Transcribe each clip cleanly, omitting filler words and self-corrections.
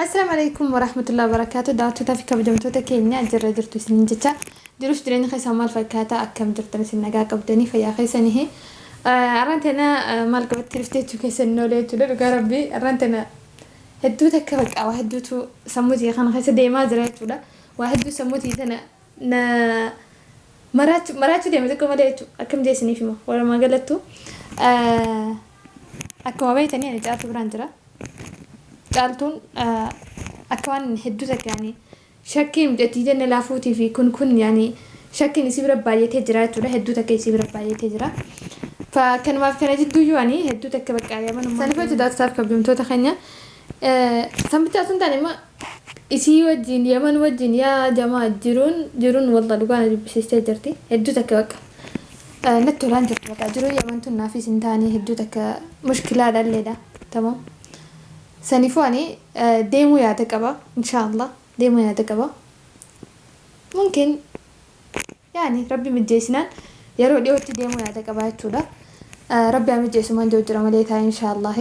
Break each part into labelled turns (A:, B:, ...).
A: Assalaamu alaikum warahmatullahi wabarakaatu. Daawwattootaa fi kabajamtoota keenya, jirra jirtu isiniin jecha. Jiruuf jireenya keessaa maal fakkaata? Akkam jirtan isin? Nagaa qabdanii, fayyaa keessanii? Arraan tana maal qabatti dhufte jechuu keessan hin oolee jechuudha. Dhugaa rabbii, arraan tana hedduu takka bakka waa hedduutu sammuu tiyya kana keessa deemaa jira jechuudha. Waa hedduu sammuu tiyya tana na maraachuu maraachuu deema xiqqoo malee jechuudha. Akkam jee isiniif hima? Walumaa galattu, akkuma beektanii, ani Caaltuu biraan jira. Caaltuun akka waan hedduu takka yaani shakkiin mucattii jenne laafuutii fi kun yaani shakkiin isii bira baay'atee jira jechuudha. Hedduu takka isii bira baay'atee jira. Kanumaaf kana jidduuyyuu ani hedduu takka bakka yamanummaa. Saniif hojii daawwattoota kabajamtoota keenya, sanbichaa sun taane immoo isii wajjin, Yaman wajjin, yaa jamaa, jiruun jiruun wallah dhugaa na jibbisiistee jirti. Hedduu takka bakka natti tolaan jirtu, bakka jiruun Yaman tun naafis hin taane, hedduu takka mushkilaadha illeedha. Tamam. Saniifuu ani deemuu yaada qaba. Inshaallah deemuu yaada qaba. Mumkin yaani rabbi mijjeessinaan yeroo dhiyootti deemuu yaada qaba jechuudha. Rabbi haa mijjeessu maan jiru jira malee taa'e inshaallah.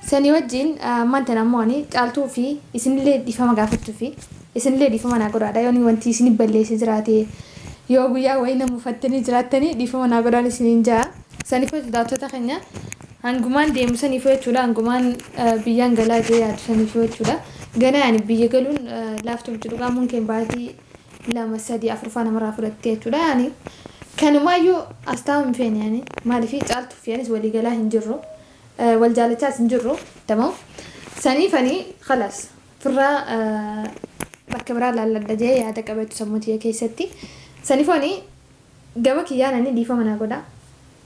A: Sanii wajjin ammaan tana ammoo ani Caaltuu fi isinillee dhiifama gaafachuu fi isinillee dhiifama naa godhaadha. Yoon wanti isin balleesse jiraate, yoo guyyaa wayii na mufattanii jiraattanii, dhiifama naa godhaan isiniin ja'a. Saniif daawwattoota keenya, hangumaan deemu saniifuu jechuudha, hangumaan biyyaan galaa jee yaadu saniifuu jechuudha. Gana yaani biyya galuun laaftuu miti dhugaa, mumkin baatii 2, 3, 4 faa namarraa fudhattee jechuudha. Yaani kanumaayyuu as taa'uu hin feene yaani, maaliif Caaltuu fi anis walii galaa hin jirru. Wal jaalachaas hin jirru. Tamam. Saniif ani khalaas firraa bakka biraa laalladha jee yaada qabeetu sammuu tiyya keessatti. Saniifuu ani gama kiyyaan ani dhiifama naa godha.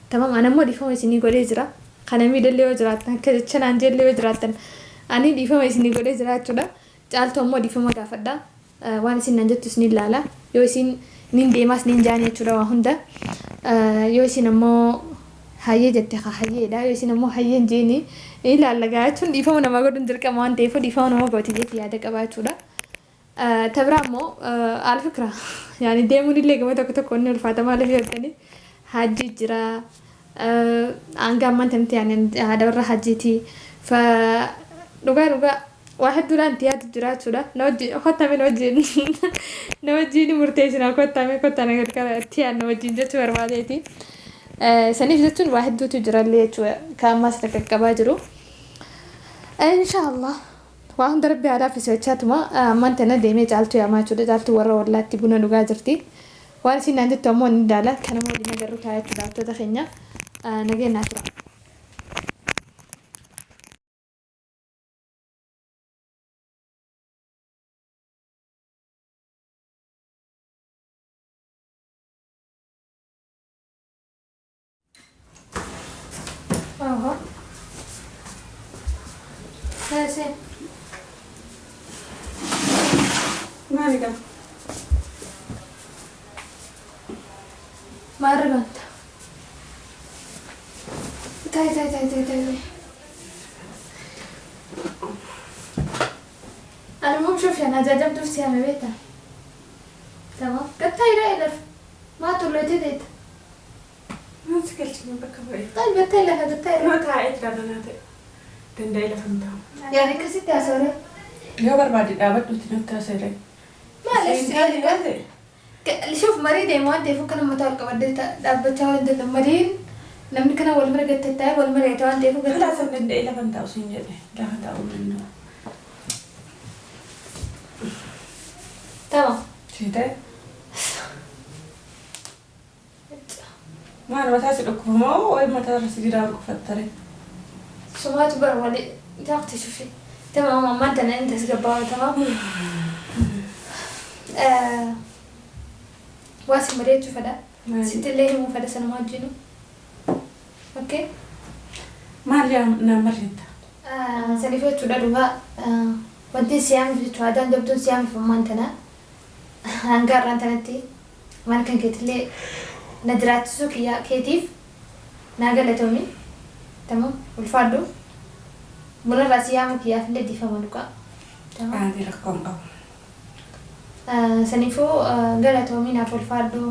A: Tamam, ani ammoo dhiifama isinii godhee jira. Kana miidhallee yoo jiraattan, akka jecha naan jeellee yoo jiraattan, ani dhiifama isinii godhee jira jechuudha. Caaltuu ammoo dhiifama gaafadha. Waan isin naan jettu isiniin laala. Yoo isin nin deemaas nin jaani jechuudha waa hunda. Yoo isin ammoo hayyee jette, haa hayyeedha. Yoo isin ammoo hayyee hin jeeni, ilaalla gaa jechuun, dhiifama namaa godhuun dirqama waan ta'eef dhiifama nama gooti jeeti yaada qaba jechuudha. Ta biraa immoo, alfikra, yaani deemuun illee gama tokko tokko inni ulfaata. Maaliif jettanii, hajji jira. Hanga ammaan tanatti yaani haadha warra hajjiiti. Fa dhugaa dhugaa waa hedduudhaan itti yaadu jira jechuudha. Na wajjin kottame, na wajjin murteessinaa, kottame, kottaa na gargaara, itti yaadna wajjin jechuu barbaadeeti. Saniif jechuun waa hedduutu jirallee jechuudha. Ka ammaas na qaqqabaa jiru. Inshaallah waa hunda rabbi haa laaffisu jechaatuma ammaan tana deemee Caaltuu yaamaa jechuudha. Caaltuu warra wallaatti buna dhugaa jirti. Waan isin naan jettu ammoo ni ilaala. Kanama waliin agarru ta'a jechuudha, daawwattoota keenya. Nageenyaa tura. Oho. Seen.
B: Maali gaa?
A: Maal banta? Tai tai tai tai tai. المهم شوفي، انا جاجبت نفسي انا بيتها تمام، قد تاي لف ما طلعت ديت.
B: Maal si galchine bakka bu'ee?
A: طيب قد لها قد تاي.
B: Nama taa'ee jira manaa ta'e. Danda'ee lafa hin taa'u.
A: يعني كسيتي اسوري.
B: Yoo barbaade dhaabadhuuti natti haasa'e.
A: معلش. شوف، mariin waan ta'eef akka nama ta'u qabadde dhaabbachaa waan danda'u, mariin namni kana wal mara gattattaa'ee wal mari'ate waan ta'eef.
B: Kalaas, danda'ee lafa hin taa'u siin jedhe. Lafa taa'uu hin danda'u.
A: تمام.
B: Sii ta'e? Maal, mataa si dhukkuba moo wayi mataa irra si jiraa ol?
A: سمعت بر ولي طاقتي. شوفي، تمام، ما انت انت تقبل، تمام. واسي مريت fedha sitti himuu fedha sanuma wajjinu, okay?
B: Maal naan mari'atta?
A: Saniif jechuudha, dhugaa wanti siyaamiif jechuudha, adaan jabduun siyaamiif ammaan tana hanga har'aan tanatti mana kan keetillee na jiraachisuu kiyyaa keetiif naa galatoomi. Tamam, ulfaadhu. Bunarraa siyaamuu kiyyaaf illee dhiifama dhugaa. Tamam.
B: Ani rakkoo hin qabu.
A: Saniifuu galatoomii, naaf ulfaadhu.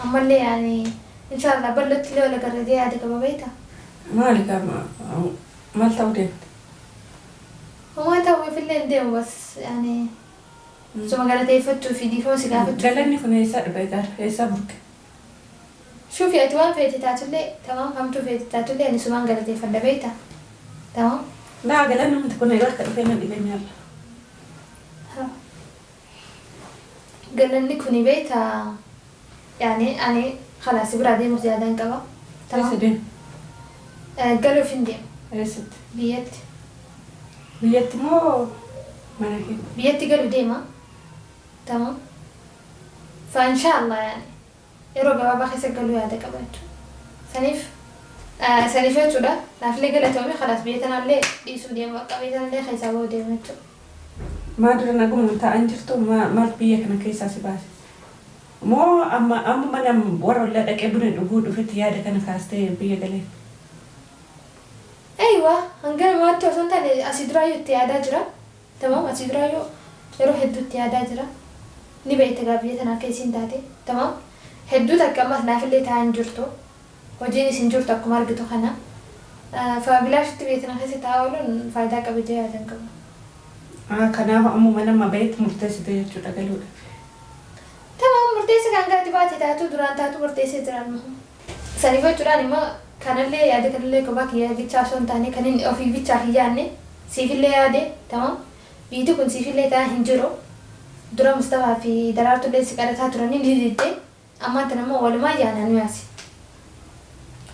A: Ammallee yaani inshaallah bal'ootti illee wal agarra jee yaada qaba, beektaa?
B: Maali gaa, maal ta'uu deemte?
A: Homaa. Deemuufillee hin deemu bas yaani suma galateeffachuu fi dhiifama si gaafachuu.
B: Galanni kun eessaa dhufe gaara? Eessaa burqe?
A: Shuufi ati waan feete taatullee tamaam hamtuu feete taatullee ani sumaan galateeffadha beekta. Tamaam.
B: Laa galanni miti kun egaa akka dhufee na dhibe nyaarra.
A: Galanni kuni beekta yaani ani khalaas si biraa deemuuf yaadaan qaba.
B: Eessa
A: Tamaam.
B: deemu?
A: Galuuf hin deemu.
B: Eessatti?
A: Biyyatti.
B: Biyyatti moo mana kee?
A: Biyyatti galu deema. Tamam. Fa inshallah yaani yeroo gabaabaa keessa galuu yaada qaba jechuudha. Saniif saniif jechuudha. Naafillee galatoomii khalaas biyya tanaallee dhiisuu deema bakka biyya tanaallee keessaa bahuu deema jechuudha.
B: Maa dura naguma taa'an jirtu maal biyya kana keessaa si baase? Moo amma amma mana warra ollaa dhaqee buna dhuguu dhufetti yaada kana kaastee biyya galee?
A: Aywa hanga namaatti osoo hin taane asii duraayyuu itti yaadaa jira. Tamam asii duraayyuu yeroo hedduu itti yaadaa jira. Ni beekta gaa biyya tana akka isiin taate. Tamam hedduu takka ammas naafillee taa'aa hin jirtu. Hojiin isin jirtu akkuma argitu kana. Fa bilaashitti biyya tana keessa taa'aa ooluun faayidaa qaba jee yaada hin qabu.
B: Kanaaf ammuma nama bahetti murteessite jechuudha galuudha.
A: Tamam murteessa kan gaati baate taatu duraan taatu murteessee jira amma. Saniif jechuudhaan immoo kanallee yaada kanallee kophaa kiyya bichaa osoo hin taane kan inni ofii bichaa hin yaadne siifillee yaade tamam biiti kun siifillee ta'aa hin jiru. Dura Mustafaa fi Daraartullee si kadhataa turanii ni didde ammaan tana immoo walumaa yaanaa nu yaasi.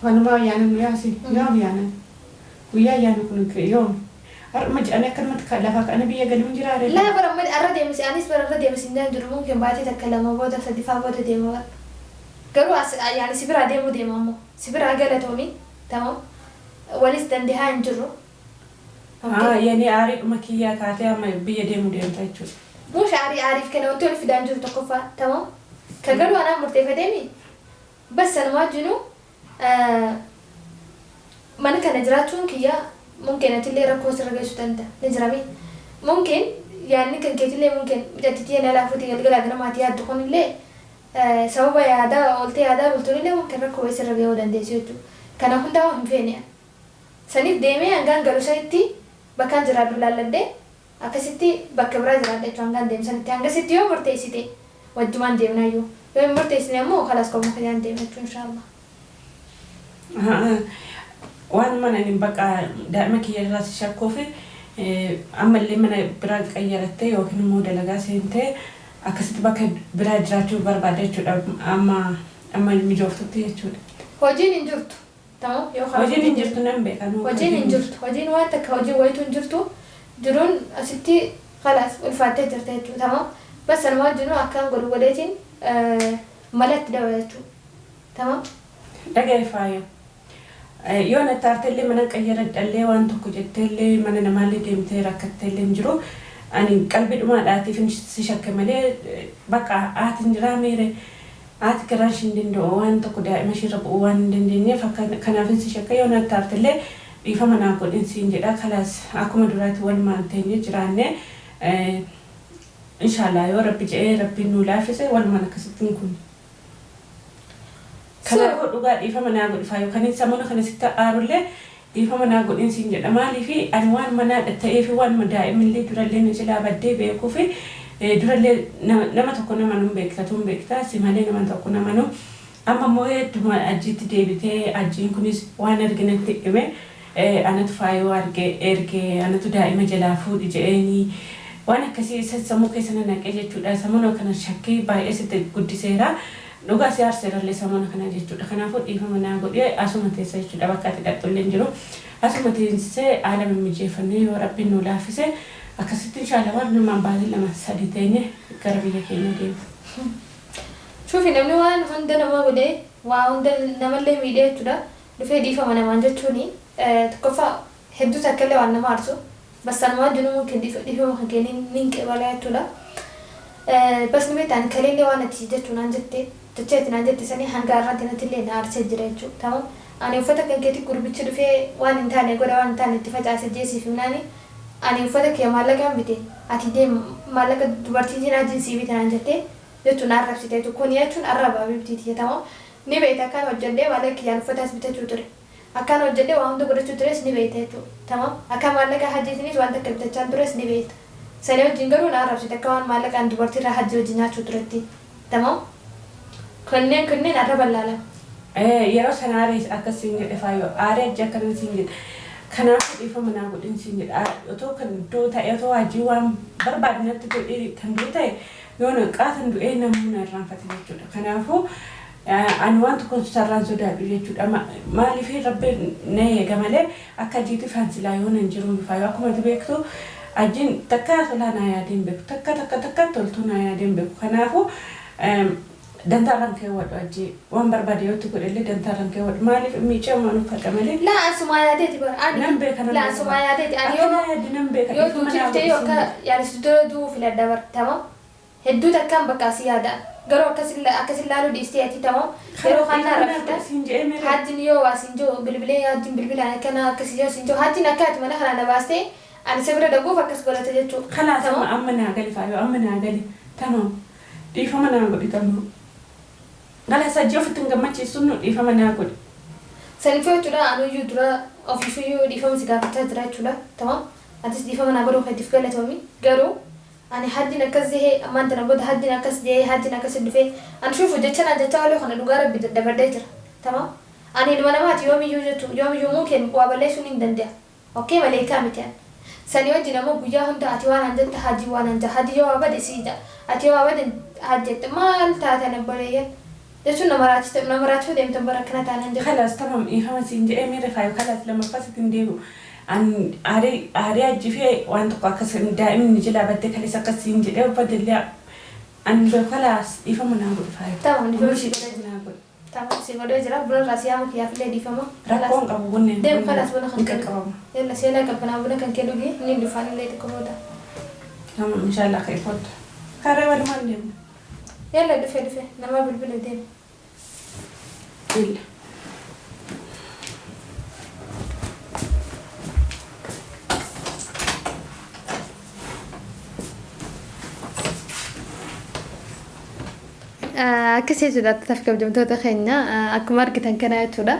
B: Walumaa yaana nu yaasi. Yoom yaanan? Guyyaa yaanu kun yoom? Har'uma jedhanii akkanumatti lafaa ka'anii biyya galuun jiraa ree?
A: Laa bara amma arra deemsi anis bara arra deemsi hin jiru mumkin baatii takka lama booda sadi faa booda deema bara. Garuu as yaani si biraa deemuu deema ammoo si biraa galatoomi tamam walis dandehaa hin jirru. Okay.
B: Yani aariidhuma kiyyaa kaatee amma biyya deemuu deemta jechuudha.
A: Mush aarii aariif kana wanti wal fidaan jiru tokkoffaa tamam ka galuu anaa murteeffateemi bas sanumaa wajjinuu mana kana jiraachuun kiyya mumkin atillee rakkoo sirra geessuu danda'a ni jirami mumkin yaadni kan keetillee mumkin mucattitii na laafuuti galgalaa ganamaati yaaddu kunillee sababa yaadaa ooltee yaadaa bultuunillee mumkin rakkoo wayii sirra gahuu dandeessu jechuudha. Kana hundaa hin feene saniif deemee hangaan galu sanitti bakkaan jiraadhu laalladhee akkasitti bakka biraa jiraadha jechuudha hangaan deemu sanitti hangasitti yoo murteessite wajjumaan deemnaayyuu yoo hin murteessine ammoo kalaas kophaa kiyyaan deema jechuudha inshaallah.
B: Waan mana inni bakka daa'ima kiyya irraa si shakkuu fi ammallee mana biraa qayyarattee yookiin immoo dalagaa seentee akkasitti bakka biraa jiraachuu barbaada jechuudha amma amma mijooftutti jechuudha.
A: Hojiin hin jirtu. Tamam yoo karaa
B: Hojiin hin jirtu nan beeka.
A: Hojiin hin jirtu. Hojiin waan takka hojii wayitu hin jirtu. Jiruun asitti khalaas ulfaattee jirta jechuudha. Tamam. Bas sanumaa wajjinuu akkaan godhu godheetiin mala itti daba jechuudha. Tamam.
B: Dhagaye faayo. Yoo natti aartellee mana qayyaradhallee waan tokko jetteellee mana namaallee deemtee rakkatteellee hin jiru. Ani qalbii dhumaadhaatiif si shakke malee bakka haati hin jiraa meere haati garaa ishii hin danda'u waan tokko daa'ima ishiirra bu'uu waan hin dandeenyeef kanaafin si shakke yoo natti aartellee dhiifama naa godhin siin jedha kalaas akkuma duraatti walumaan teenye jiraanne inshaallah yoo rabbi jedhee rabbiin nuu laaffise walumaan akkasitti hin kunne. Kanaafuu dhugaa dhiifama naa godhi faayo kanin samona kana sitti aarullee dhiifama naa godhin siin jedha maaliifi ani waan manaadha ta'eefi waanuma daa'imillee durallee na jalaa baddee beekuufi durallee nama tokko nama nun beekta tun beekta si malee nama tokko nama nu amma immoo hedduma ajjiitti deebitee ajjiin kunis waan arginetti hime anatu faayoo arge erge anatu daa'ima jalaa fuudhi je'eenii waan akkasii sammuu keessa na naqee jechuudha samona kana shakkii baay'ee sitti guddiseera. Dhugaa si aarseerallee samona kana jechuudha. Kanaafuu dhiifama naa godhee asuma teessa jechuudha. Bakka ati dhaqxullee hin jiru. Asuma teessee haala mimmijeeffannee yoo rabbiin nu laaffise akkasitti inshaallah waan namaan baatii lama sadi teenye gara biyya keenya deemu.
A: Shuufi namni waan hunda nama godhee waa hunda namallee miidhee jechuudha. Dhufee dhiifama namaan jechuuni tokkoffaa hedduu takkallee waan nama aarsu. Bas sanumaa wajjinuu mumkin dhiifama kan kee nin qeebalaa jechuudha. Bas ni beekta ani kaleellee waan ati jechuu naan jette jecha ati naan jette sanii hanga har'aatti nattillee na aarsee jira jechuudha. Tamam ani uffata kan keetti gurbichi dhufee waan hin taane godha waan hin taane itti facaase jee siif himnaani ani uffata kee maallaqaan bite ati deem maallaqa dubartiitiin ajiin sii bite naan jette jechuun na arrabsite jechuudha. Kuni jechuun arraba habibtii tiyya tamam ni beekta akkaan hojjedhee maallaqa kiyyaan uffataas bitachuu ture. Akkaan hojjedhee waa hunda godhachuu tures ni beekta jechuudha. Tamam akka maallaqa hajjiitinis waan takka bitachaan tures ni beekta. Sanii wajjin garuu na arrabsite akka waan maallaqaan dubartii irraa hajji wajjin nyaachuu turetti. Tamam? Kunneen kunneen arraba laalama.
B: Yeroo sana aaree akkas siin jedhe faayoo aaree ajji akkana siin jedhe. Kanaafuu dhiifama naa godhin siin jedha. Otoo kan du'u ta'e otoo hajii waan barbaade natti godhee kan du'u ta'e yoo na qaatan du'ee namuu na irraanfate jechuudha. Kanaafuu ani waan tokko sarraan sodaadhu jechuudha. Maaliif Rabbi na eega malee akka ajiitiif hansilaa yoo nan jiru faayoo akkuma ati beektu ajiin takka tolaa naa yaadee hin beeku. Takka takka takka toltuu naa yaadee hin beeku. Kanaafuu dantaarraan keewwadhu ajji waan barbaade yoo itti godhellee dantaarraan keewwadhu maaliif miicamaan uffadha malee.
A: Laa ansumaa yaadeeti bara ani.
B: Nan beeka nan
A: Laa ansumaa yaadeeti ani
B: Akka
A: yoo
B: naa yaadde nan beeka
A: yoo
B: dhiifama
A: duuti
B: naa
A: dhuftee yoo
B: godhi
A: akka
B: siin
A: yaani si dura du'uu filadha bara tamam. Hedduu takkaan bakka si yaada garuu akkas akkas ilaaluu dhiistee ati tamam yeroo
B: jedhe.
A: kan naa
B: Dhiifama naa
A: raffita.
B: godhi siin jedhee mere.
A: Hajjin yoo waa siin jiru bilbilee hajjin bilbilaan akkana akkas yoo siin jiru hajjin akka ati mana kana na baastee ani isa bira dhaquuf akkas godhate jechuudha.
B: Kalaas
A: Tamam.
B: amma amma naa gali faayoo amma naa gali tamam dhiifama naa godhi tamam. Kalaas ajji ofitti hin gammachiisun nu dhiifama naa godhi.
A: Saniifuu jechuudha anuyyuu dura ofiifiyyuu dhiifama si gaafachaa jira jechuudha. Tamam. Atis dhiifama naa godhuu keetiif galatoomi. Garuu ani hajjin akkas jehee ammaan tana booda hajjin akkas jehee hajjin akkas dhufee ani shuufu jecha naan jechaa ooluu kana dhugaa rabbi daddabadhee jira. Tamam. Ani ilma namaati yoomiyyuu jechuudha yoomiyyuu muukeen waa balleessuun hin danda'a. Okkee maleekaa miti ani. Sanii wajjin ammoo guyyaa hunda ati waan an jette hajji waan an jaa hajji yoo waa bade sii jaa ati yoo waa bade hajji jette maal taatan obboleeyyan jechuun nama raachite nama raachuu deemtan bara akkana taanan jechuudha.
B: Kalaas tamam dhiifama siin jedhee miira faayu kalaas lammaffaa sitti hin deebi'u. An aaree aaree ajji fi waan tokko akkas daa'imni jalaa baddee kalees akkas siin jedhee uffata illee an beeku kalaas dhiifama naa godhi faayu.
A: Tamam dhiifama si godhee
B: Dhiifama naa godhi.
A: Tamam si godhee jira buna irraa si yaamu kiyyaaf illee dhiifama.
B: Rakkoon qabu bunni
A: Deem kalaas buna kan
B: hin
A: kee
B: qaqqabamu.
A: Yalla seenaa qabbanaa buna kan kee dhugi inni dhufaan illee xiqqoo booda.
B: Tamam inshallah ka'e kottu. Karee walumaan deemna.
A: Yalla dhufe dhufe nama bilbila deem.
B: Illa.
A: Akkas jechuudha taaf kabajamtoota keenya akkuma argitan kana jechuudha.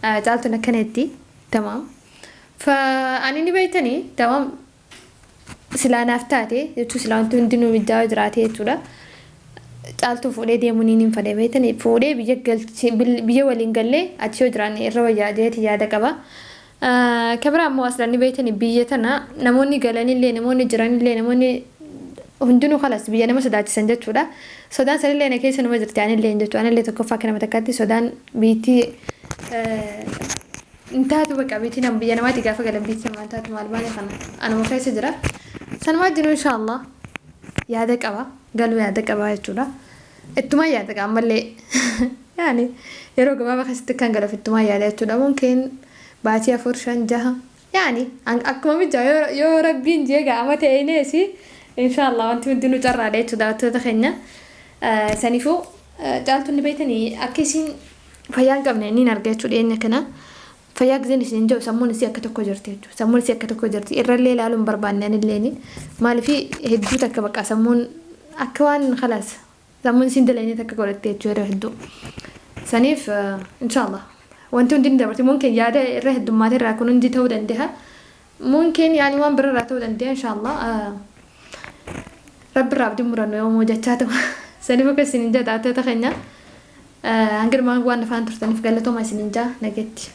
A: Caaltuun akkanatti tamaam. Fa ani ni beektanii tamaam silaa naaf taate jechuun silaa wanti hundinuu mijaa'aa jiraate jechuudha. Caaltuu fuudhee deemuun hin fedhe beektanii fuudhee biyya galchee biyya waliin gallee achi yoo jiraanne irra wayyaa jeeti yaada qaba. Kabira ammoo asirratti beektanii biyya tana namoonni galanillee namoonni jiranillee namoonni hundinuu kalas biyya nama sodaachisan jechuudha. Sodaan sanillee na keessa nama jirti anillee hin jechuudha. Anillee tokkoffaa akka nama takkaatti sodaan biitti hin taatu bakka biitti nama biyya namaatti gaafa galan biitti namaa hin taatu maal maal kana anuma keessa jira. Sanumaa jiru inshaallah yaada qaba galuu yaada qaba jechuudha. Ittumaa yaada qaba ammallee yaani yeroo gabaabaa keessatti kan galuuf ittumaa yaada jechuudha. Mumkin baatii 4 5 6 yaani akkuma mijaa yoo rabbiin jee ga'ama ta'eeneesi inshaallah wanti hundinuu carraadha jechuudha daawwattoota keenya. Saniifuu caaltuun ni beektanii akka isiin fayyaa hin qabne niin arga jechuudha dhiyeenya kana. Fayyaa giseen isin hin jiru sammuun isii akka tokko jirti jechuudha. Sammuun isii akka tokko jirti irrallee ilaaluu hin barbaanne anillee maaliif hedduu takka bakka sammuun akka waan khalaas sammuun isiin dalaynee takka godhatte jechuudha yeroo hedduu. Saniif inshaallah wanti hundi ni dabarti mumkin yaada irra heddummaate irraa kun hundi ta'uu danda'a. Mumkin yaani waan bira irraa ta'uu danda'a inshaallah. Rabbi irraa abdiin murannu yoomuu jechaa ta'u. Saniif akka isin hin jedha daawwattoota keenya. Hanga dhumaa waan afaan turtaniif galatooma isin hin jaa nageetti.